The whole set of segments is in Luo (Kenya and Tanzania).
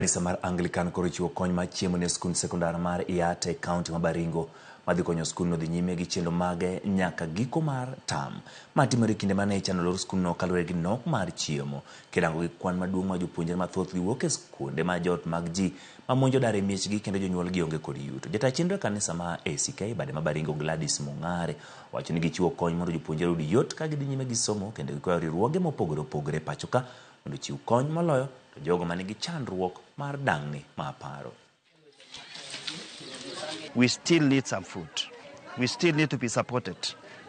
Kanisa mar Anglican koro chiwo kony mar chiemo ne skund sekondar mar Iyate e kaunti ma Baringo madhi konyo skundno dhi nyime gi chenro mage nyaka giko mar tam. Ma timore e kinde mane ichano lor skundno kaluwore gi nok mar chiemo. Kirango gi kwan maduong' mar jopuonjre mathothgi wuok e skunde ma joot mag ji ma monjo dar e miechgi kendo jonyuolgi onge kod yuto. Jata chenro e kanisa ma ACK bade ma Baringo Gladys Mung'are wacho ni gichiwo kony mondo jopuonjre oyud yot ka gidhi nyime gi somo kendo gikwayo riwruoge mopogore opogore e pacho ka mondo ochiw kony moloyo to jogo ma nigi chandruok mar dang'ni ma paro. We still need some food. We still need to be supported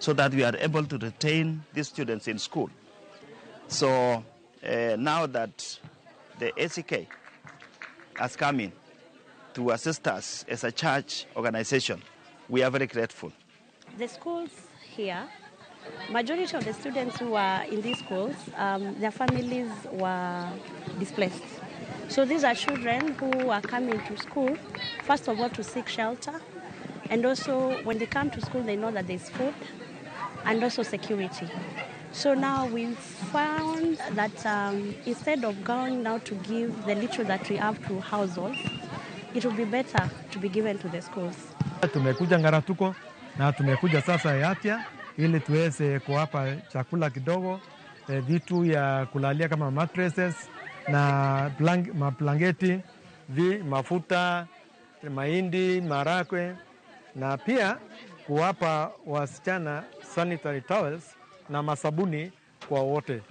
so that we are able to retain these students in school. So now that the ACK has come in to assist us as a church organization, we are very grateful. The schools here, majority of the students who are in these schools, their families were displaced. So these are children who are coming to school, first of all to seek shelter, and also when they come to school they know that there's food and also security. So now we found that instead of going now to give the little that we have to households, it would be better to be given to the schools. Tumekuja Ngaratuko na tumekuja sasa Yatia ili tuweze kuwapa chakula kidogo, vitu ya kulalia kama mattresses na mablangeti, mafuta, mahindi, marakwe na pia kuwapa wasichana sanitary towels na masabuni kwa wote.